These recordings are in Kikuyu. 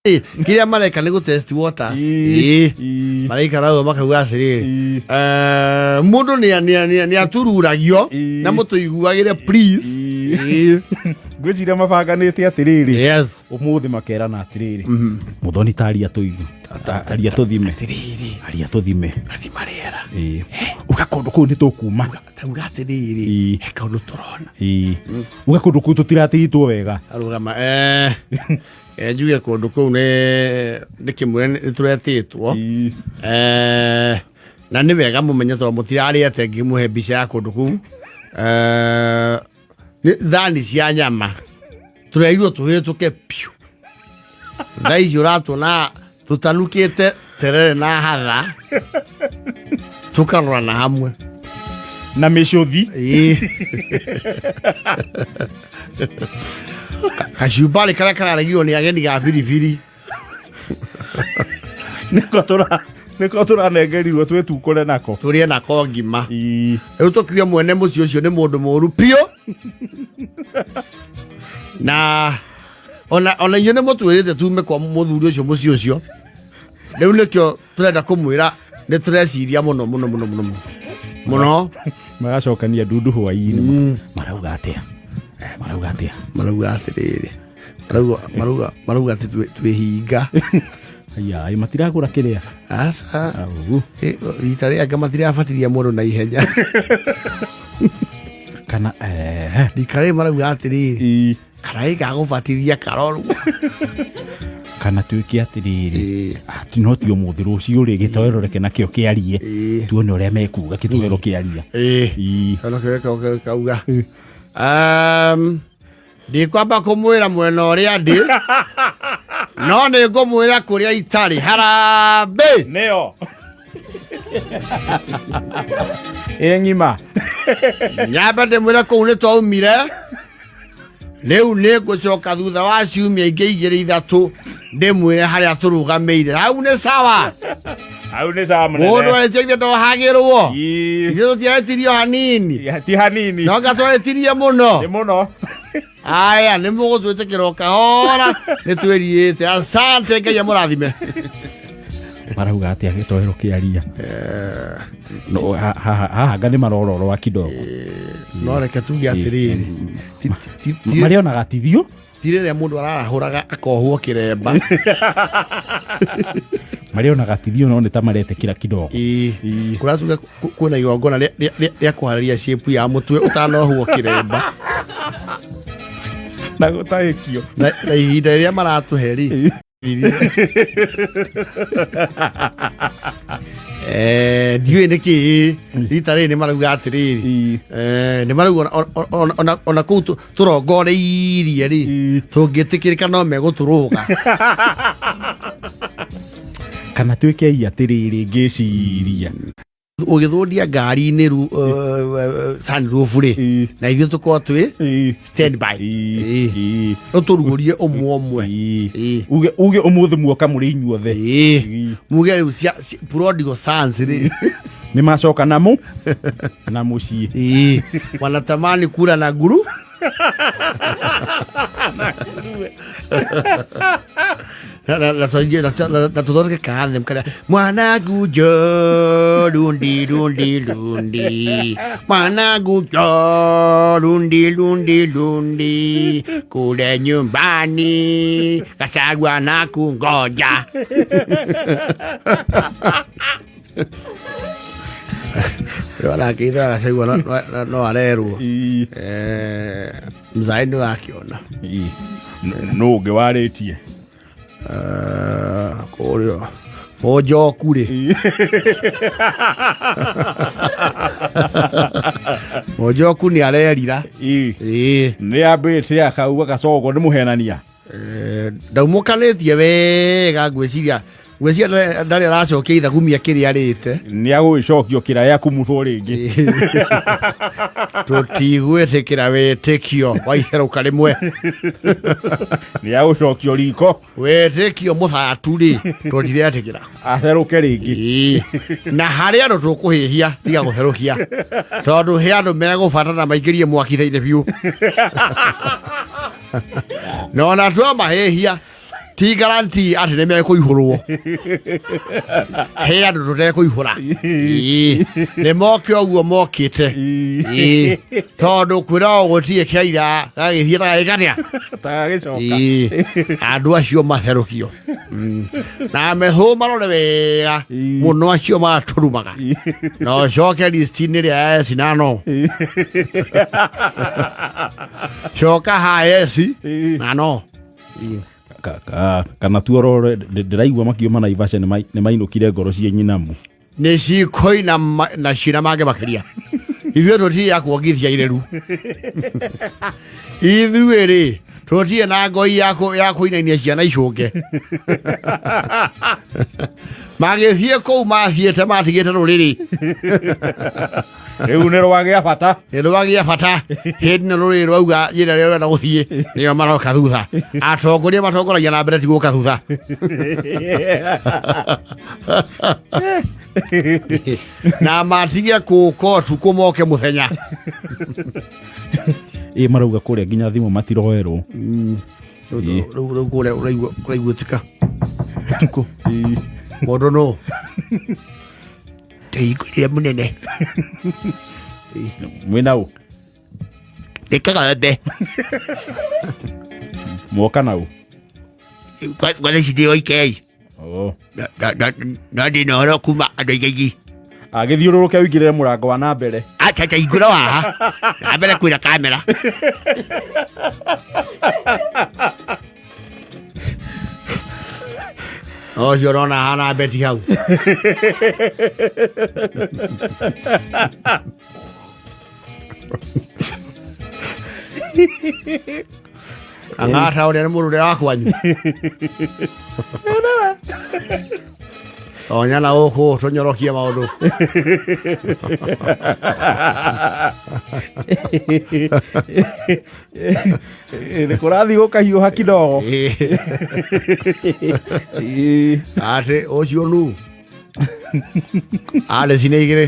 Kĩrĩa mareka nĩ gũ-test waters. Ĩĩ. Maraikara ũguo makauga atĩrĩrĩ, mũndũ nĩ atururagio na mũtũiguagĩre please. Ĩĩ. Ngwĩciria mabanganĩte atĩrĩrĩ, ũmũthĩ makerana atĩrĩrĩ, Mũthoni, taria tũigu, aria tũthime. Atĩrĩrĩ. Aria tũthime. Gathima rĩera. Ĩĩ. Uga kũndũ kũu nĩ tũkuma. Tauga atĩrĩrĩ, he kaũndũ tũrona. Ĩĩ. Uga kũndũ kũu tũtiratigitwo wega. Arũgama, njuge kũndũ kũu nĩ kĩmwe nĩ tũretĩtwo. Na nĩ wega mũmenye tondũ mũtirarĩete ngĩmũhe mbica ya kũndũ kũu. Nĩ thani cia nyama tũrerirwo tũhĩtũke piũ. Thaa ici ũratuona tũtanukĩte terere na hatha, tũkarorana hamwe na mĩcũthi. Ĩĩ. Kacumbari karĩa kararegirwo nĩ ageni ga biribiri. Nĩko tũranengerirwo twĩtukũre nako. Tũrĩe nako ngima. Rĩu tũkiuge mwene mũciĩ ũcio nĩ mũndũ mũru biũ, na ona inyuĩ nĩ mũtwĩrĩte tume kwa mũthuri ũcio mũciĩ ũcio. Rĩu nĩkĩo tũrenda kũmwĩra nĩ tũreciria mũno mũno mũno mũno mũno mũno. Magacokania ndundu hwaĩ-inĩ. Marauga atĩa? Marauga atĩa? Marauga atĩrĩrĩ, marauga atĩ twĩhinga. Aya matiragũra kĩrĩa. Aca. Au. Rita rĩanga matirabatithia mũndũ na ihenya. Kana Rika rĩrĩ marauga atĩrĩrĩ, karaĩ ga gũbatithia karorwo. Kana tuĩke atĩrĩrĩ, atĩ no ti ũmũthĩ, rũciũ rĩ, gĩtoero reke nakĩo kĩarie. Tuone ũrĩa mekuga gĩtoero kĩaria. Ona kĩo kauga, ndikwamba kũmwĩra mwena ũrĩa ndĩ, no nĩ ngũmwĩra kũrĩa itarĩ. Harambĩ. Nĩyo ĩ ng'ima. Nyambe ndĩmwĩre kũu nĩ twaumire. Rĩu nĩ ngũcoka thutha wa ciumia ingĩ igĩrĩ ithatũ ndĩmwĩre harĩa tũrũgamĩire. Hau nĩ sawa. Hau nĩ sawa mũndũ mũnene. Wetĩkire ndohagĩrwo. Ithuĩ tũtiahĩtirio hanini. Ti hanini. No nga twahĩtirie mũno. Nĩ mũno. Aya, nĩ mũgũtwĩtĩkĩra o kahora, nĩ twĩriĩte. Asante, Ngai amũrathime. Marauga atĩa gĩtoero kĩaria? No, haha anga nĩ marororwa kidogo. No reke tuge atĩrĩrĩ, Marĩonaga tithio. Ti rĩrĩa mũndũ ararahũraga akohwo kĩremba. Marĩonaga tithio, no nĩ ta maretĩkĩra kidogo. Ĩĩ. Kũratuga kwĩna igongona rĩa kũharĩria shape ya mũtwe ũtanohwo kĩremba. Na gũtahĩkio. Na ihinda rĩrĩa maratũhe rĩ, ndiũĩ nĩ kĩ rita rĩrĩ nĩ marauga atĩrĩrĩ, nĩ marauga ona kũu tũrongoreirie rĩ, tũngĩtĩkĩrĩka no megũtũrũga. Kana tuĩke atĩrĩrĩ, ngĩciria Ũgĩthũndia ngari-inĩ sunroof rĩ, na ithuĩ tũkorwo twĩ stand by. Ũtũrugũrie ũmwe ũmwe. Uge ũmũthĩ muoka mũrĩ inyuothe. Muge rĩu prodigal sons rĩ, nĩ macoka namo na mũciĩ. Ĩĩ. Wanatamani kula na nguru na tũthondeke kaanthem karĩa mwanangu njo rundi rundi rundi, mwanangu njo rundi rundi rundi, kule nyumbani Gachagua na kungoja. Rĩu arakĩitha Gachagua no arerwo. Mzae nĩ ũrakĩona. Nũ ũngĩ warĩtie? Kũrĩa Mũnjoku rĩ, Mũnjoku nĩ arerira. Ĩĩ. Nĩ ambĩte akauga Gacogo nĩ mũhenania. Ndaumũkanĩtie wega, ngwĩciria ndarĩ aracokia ithagumia kĩrĩa arĩte. Nĩ agũgĩcokio kĩraya kumuthwo rĩngĩ. Tũtigwĩtĩkĩra wĩtĩkio wa itherũka rĩmwe. Nĩ agũcokio riko. Wĩtĩkio mũthatu rĩ, tũtiretĩkĩra. Atherũke rĩngĩ. Ĩĩ. Na harĩ andũ tũkũhĩhia tiga gũtherũkia, tondũ he andũ megũbatara maingĩrie mwaki thĩinĩ biũ, na ona twamahĩhia. Ti guarantee atĩ nĩ mekũihũrwo. He andũ tũtekũihũra. Ĩĩ. Nĩ moke ũguo mokĩte. Ĩĩ. Tondũ kwĩra gũtirĩ kĩaira gagĩthiĩ ta gagĩkatia. Tagagĩcoka. Ĩĩ. Andũ acio matherũkio. Na mehũ marore wega mũno acio matũrumaga. Na ũcoke listi-inĩ ĩrĩa ya esi na no. Coka ha esi na no. Kana tuorore ndĩraigua makiuma Naivasha nĩ mainũkire ngoro ciĩ nyinamu. Nĩ cikoina na cina mangĩ makĩria. Ithuĩ tũtirĩ ya kuongithia ireru. Ithuĩ rĩ tũtirĩ na ngoi ya kũinainia ciana icũnge. Magĩthiĩ kũu mathiĩte matigĩte rũrĩrĩ. Rĩu nĩ rwagĩa bata. Nĩ rwagĩa bata. Hĩndĩ nĩ rũrĩrĩ rwauga njĩra ĩrĩa rũrenda gũthiĩ nĩyo maroka thutha. Atongoria matongoragia na mbere ti gũka thutha. Na matige kũũka ũtukũ moke mũthenya. Ĩ marauga kũrĩa nginya thimũ matiroerwo. Rĩu kũrĩa ũraigua tika ũtukũ. Mũndũ nũ? Ndĩhingũrire mũnene. Mwĩna ũ? Nĩ Kagombe. Mwoka na ũ? Kwanza ici ndĩ oikei. Oh. No ndĩ na ũhoro kuma andũ aingĩ. Agĩthiũrũrũke ũingĩrĩre mũrango wa na mbere. Acha acha ingũra haha. Na mbere kwĩra kamera. Ũcio ũrona hana beti hau. Ang'ata ũrĩa nĩ mũndũ ũrĩa wa kwanyu. Tonya na gũkũ tũnyorokie maũndũ. Nĩ kũrathiĩ gũkahiũha kidogo. Atĩ ũcio nu. Arĩ cinĩ igĩrĩ.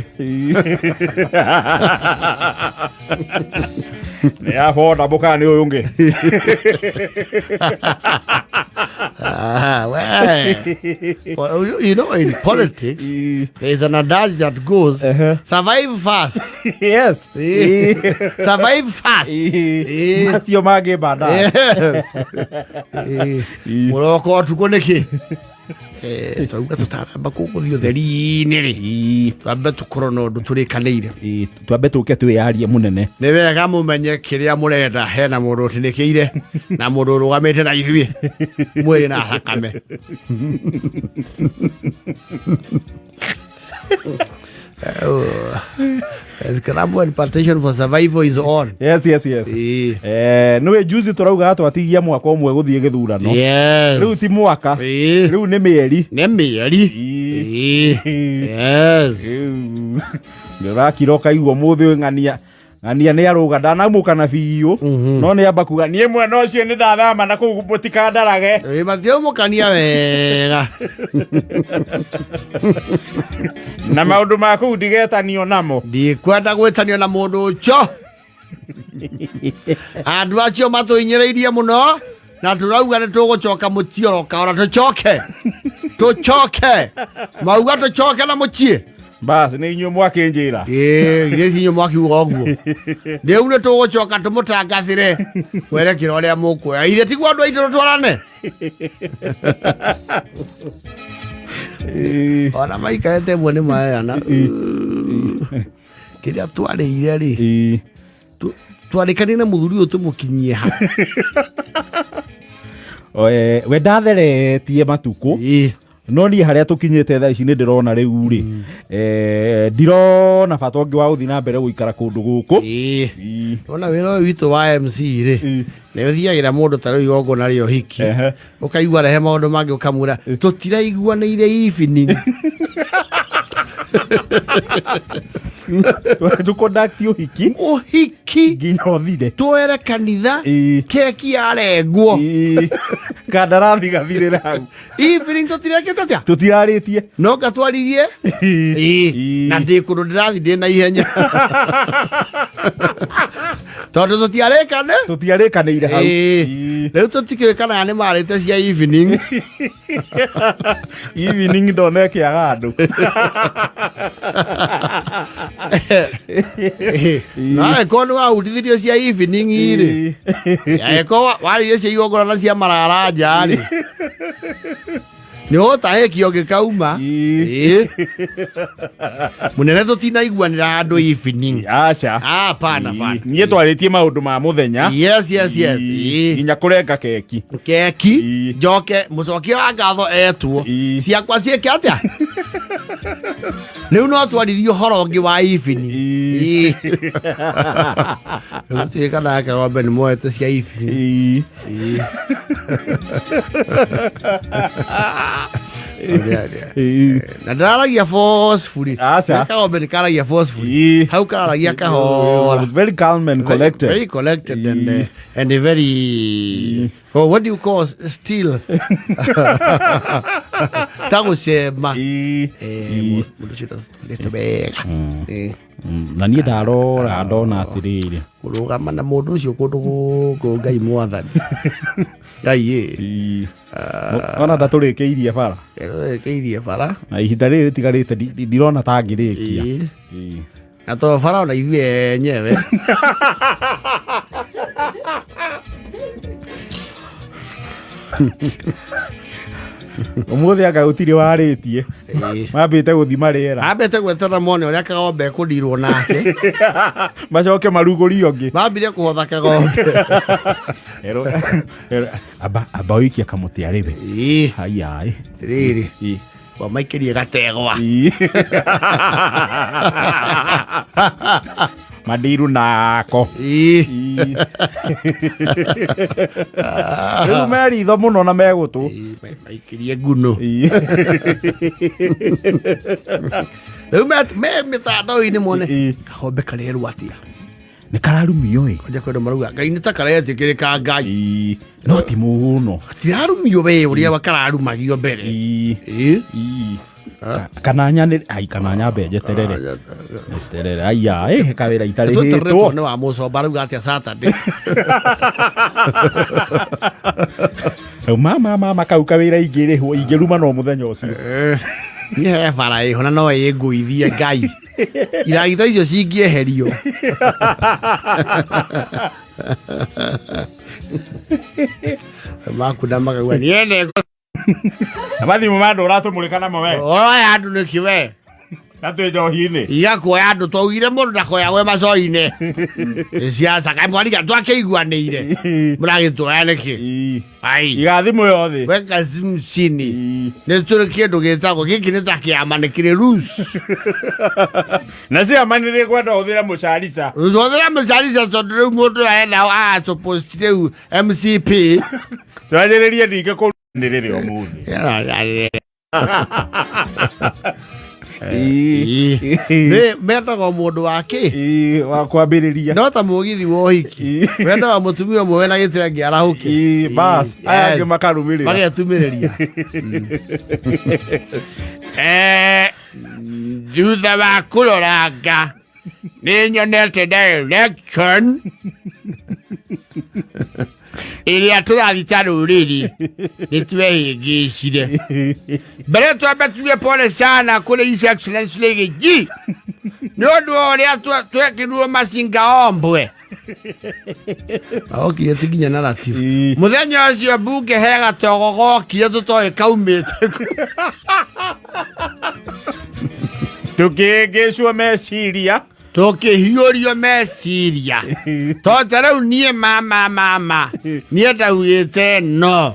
Nĩ ya boda mũkaa nĩ ũyũ ũngĩ. Ah, well. Well, you know, in politics, there is an adage that goes, survive fast. Yes. Survive fast. Macio mangĩ baadaye. Yes. Mũroko ũtukũ nĩkĩ? Twauga tũtaramba gũthiĩ ũtheri-inĩ rĩ, twambe tũkorwo na ũndũ tũrĩkanĩire. Twambe tũke twĩyarie mũnene. Nĩ wega mũmenye kĩrĩa mũrenda hena mũndũ ũtinĩkĩire na mũndũ ũrũgamĩte na ithuĩ mwĩrĩ na thakame. Scramble and partition for survival is on. Yes. Nĩwe juzi tũraugaga twatigia mwaka ũmwe gũthiĩ gĩthurano. Yes. Rĩu ti mwaka. Rĩu nĩ mĩeri. Nĩ mĩeri. Yes. Nĩ ũrakira ũkaigua ũmũthĩ ũyũ ng'ania ng'ania nĩ arũga ndanamũkana biũ no nĩ amba kuga niĩ mwena ũcio nĩ ndathama na kũu mũtikandarage. Matiũmũkania wega. Na maũndũ ma kũu ndigetanio namo. Ndikwenda gwĩtanio na mũndũ ũcio. Andũ acio matũhinyĩrĩirie mũno na tũrauga nĩ tũgũcoka mũciĩ oro kahora tũcoke. Tũcoke. Mauga tũcoke na mũciĩ. Bas nĩ inyuĩ mwakĩnjĩra. Githĩ inyuĩ mwakiuga ũguo. Rĩu nĩ tũgũcoka tũmũtangathĩre mwerekera ũrĩa mũkuoya. Ithe tiguo andũ aitũ tũtwarane. Ona maikarĩte ũguo nĩ maheana. Kĩrĩa twarĩire rĩ, twarĩkanire na mũthuri ũyũ tũmũkinyie ha. We ndatheretie matukũ. No niĩ harĩa tũkinyĩte thaa ici nĩ ndĩrona rĩu rĩ, ndirona bata ũngĩ wa gũthiĩ na mbere gũikara kũndũ gũkũ. Wona wĩra ũyũ witũ wa MC rĩ, nĩ ũthiagĩra mũndũ ta rĩu igongona rĩa ũhiki, ũkaigua rehe maũndũ mangĩ ũkamwĩra tũtiraiguanĩire evening. Tũconduct ũhiki. Ũhiki. Nginya ũthire. Twere kanitha, keki yarengwo. Kandarathi gathirĩre hau. Evening tũtirekĩte atĩa? Tũtirarĩtie. No ngatwaririe. Ĩĩ. Na ndĩ kũndũ ndĩrathiĩ ndĩ na ihenya. Tondũ tũtiarĩkane. Tũtiarĩkanĩire hau. Ĩĩ. Rĩu tũtikĩũĩ kana nĩ marĩte cia evening. Evening ndona ĩkĩaga andũ. Na angĩkorwo nĩ wahutithirio cia evening rĩ. Angĩkorwo waririe cia igongona na cia marara nja rĩ. Nĩ ũgũtahĩkio gĩkauma. Ĩĩ. Mũnene tũtinaiguanĩra handũ evening. Aca. Ah, Hapana, hapana. Niĩ twarĩtie maũndũ ma mũthenya. Yes. Ĩĩ. Nginya kũrenga keki. Keki Ĩĩ. njoke mũcokia wa ngatho etwo. Ĩĩ. Ciakwa ciĩke atĩa? Rĩu no twaririe ũhoro ũngĩ wa evening. Ĩĩ. Ĩĩ. Gũtirĩ kana kagombe nĩ moete cia evening. Ĩĩ. Ĩĩ. Ĩĩ. Na ndararagia forcefully. Aca. Kagombe nĩ karagia forcefully. Ĩĩ. Hau kararagia kahora. Was very calm and collected. Very collected and very oh, what do you call still? Tagũcema. Ĩĩ. Eh, mũndũ ũcio ndatwarĩte wega. Eh, Na niĩ ndarora ndona atĩrĩrĩ. Kũrũgama na mũndũ ũcio kũndũ gũkũ Ngai mwathani. Ngai ĩ. Ĩĩ. Ona ndatũrĩkĩirie bara. Ĩrĩkĩirie bara. Na ihinda rĩrĩ rĩtigarĩte ndirona ta ngĩrĩkia. Ĩĩ. Ĩĩ. Na to bara ona ithuĩ enyewe. Ũmũthĩ anga gũtirĩ warĩtie. Ĩĩ. Mambĩte gũthima rĩera. Ambĩte gwetera mone ũrĩa kagombe ekũndirwo nake. Macoke marugũrie ũngĩ. Mambire kũhotha kagombe. Amba ũikie kamũtĩ arĩwe. Ĩĩ. Haiya. Atĩrĩrĩ. Ĩĩ. Wamaikĩrie gategwa. Ĩĩ. Mandiru nako. Ĩĩ. Ĩĩ. Rĩu me ritho mũno na megũtũ. Ĩĩ, maikĩrie nguno. Ĩĩ. Rĩu me mĩtandao-inĩ mone Ĩĩ. kagombe karerwo atĩa. Nĩ kararumio ĩ. Kwanja kwenda marauga Ngai nĩ ta karetĩkĩrĩka Ngai. Ĩĩ. No ti mũno. Tirarumio we ũrĩa kararumagio mbere. Ĩĩ. Ĩĩ. Ĩĩ. Kana nyane ai kana nyambe njeterere. Njeterere aya ĩ kawĩra Tũterere itarĩhĩtwo. tuone wa mũcomba arauga atĩa Saturday. Rĩu mama mama kau kawĩra ingĩrĩhwo ingĩruma no mũthenya ũcio. Niĩ he bara ĩho na no ĩngũithie Ngai. Iragita icio cingĩeherio. Makunda makauga niĩ Na mathimũ ma andũ ũratũmũrĩka namo we. ũroya andũ nĩkĩ we? Na twĩ njohi-inĩ. Iga kuoya andũ twaugire mũndũ ndakoyagwe macoinĩ. Ciaca kaĩ mwariga twakĩiguanĩire. Mũragĩtuoya nĩkĩ? Ĩĩ. Ai. Iga thimũ yothe. Weka simu chini. Ĩĩ. Nĩ tũrĩ kĩndũ gĩtagwo gĩkĩ nĩ ta kĩama nĩ kĩrĩ rules. Na ciama nĩ rĩkwenda ũhũthĩre mũcarica. Hũthĩra mũcarica tondũ rĩu mũndũ arenda arasupport rĩu MCP. Twanjĩrĩrie ningĩ kũ nĩ rĩrĩ ũmũthĩ. Ĩĩ. Nĩ mendaga o mũndũ wa kĩ? Ĩĩ, wa kwambĩrĩria. No ta mũgithi wa ũhiki. Wendaga mũtumia ũmwe wĩna gĩtenge arahũke. Ĩĩ, bas aya angĩ makarũmĩrĩra. Magetumĩrĩria. Eh, thutha wa kũroranga nĩ nyonete direction ĩrĩa tũrathiĩ ta rũrĩrĩ nĩ twehĩngĩcire. Mbere twambe tuge pole sana kũrĩ His Excellency Lady G nĩ ũndũ wa ũrĩa twekĩrirwo macinga ombwe. Okire ti nginya narrative. Ĩĩ. Mũthenya ũcio mbunge he gatogo gokire tũtoĩ kaumĩte kũ. Tũkĩhĩngĩcwo meciria. Tũkĩhiũrio meciria. Tondũ ta rĩu niĩ mama mama niĩ ndaugĩte no.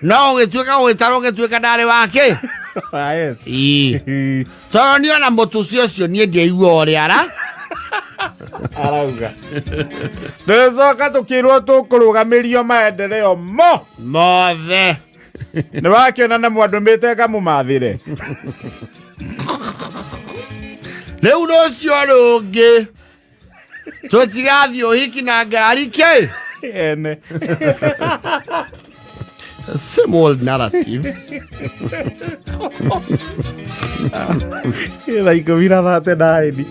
No ũgĩtuĩka gũgĩtarwo ũgĩtuĩka ndarĩ wake. Ah, yes. Ĩĩ. Tondũ niĩ ona mũtuci ũcio niĩ ndiaigua ũrĩa ara. Arauga. Tũgĩcoka tũkĩrwo tũkũrũgamĩrio maendeleo mo. Mothe. Nĩ wakĩona na mwandũmĩte ngamũmathĩre. Rĩu rũciũ rũngĩ tũtigathiĩ ũhiki na ngari kĩ? Ene. Same old narrative. Thaa 10 na 39.